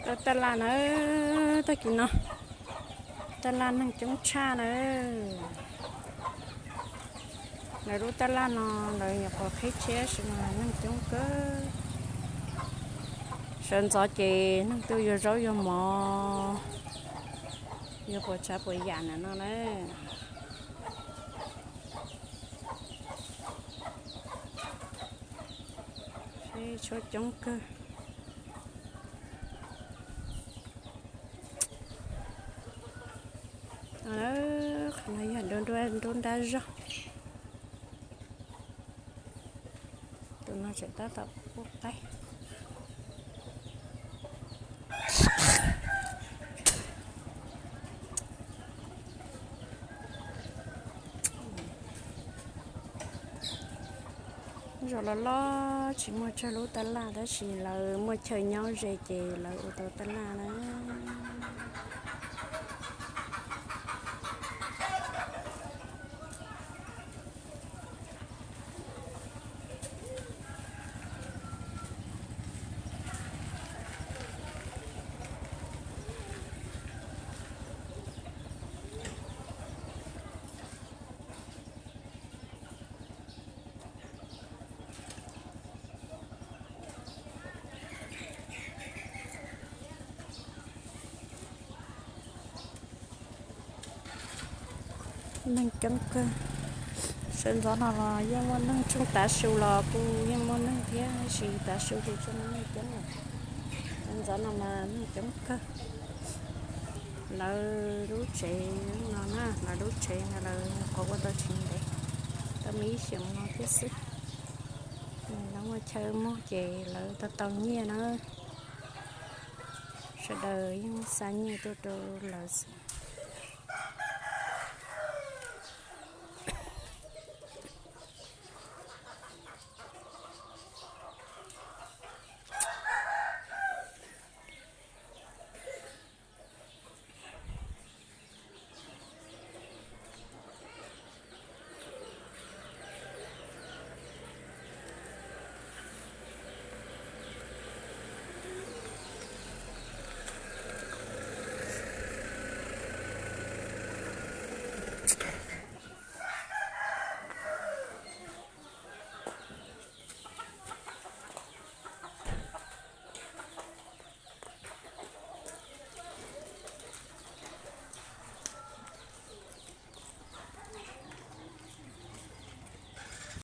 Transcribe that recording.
Lawv taj laj na, tag kis no taj laj neeg coob tshaj na. Lawv lub taj laj no lawv nyuam qhuav qhib tshiab tab sis mas neeg coob kawg. Sawv ntxov ces neeg tuaj yuav zaub yuav mov, yuav puas tsav puas yam na no na. Seb tshuab coob kawg. Qhov no yog nruab nrab zog. Tus no tseem tab tom pub qaib. Zos los los tsis muaj tsawg lub taj laj tab sis lawv muaj chaw nyob ze ces lawv ua tau taj laj na. Neeg coob kawg. Sawv ntxov no los yeej muaj neeg, tshooj tav su los kuj yeej muaj neeg thiab tab sis tav su ces tshuav neeg coob lawm. Sawv ntxov no mas neeg coob kawg. Lawv lub tsev no na, lawv lub tsev no lawv nyuam qhuav ua tau tsis ntev, tau me ib xyoos no thiab xwb. Lawv muaj chaw muag ces lawv tau tau nyiaj na. Sawv daws yeej xa nyiaj tuaj rau lawv xwb.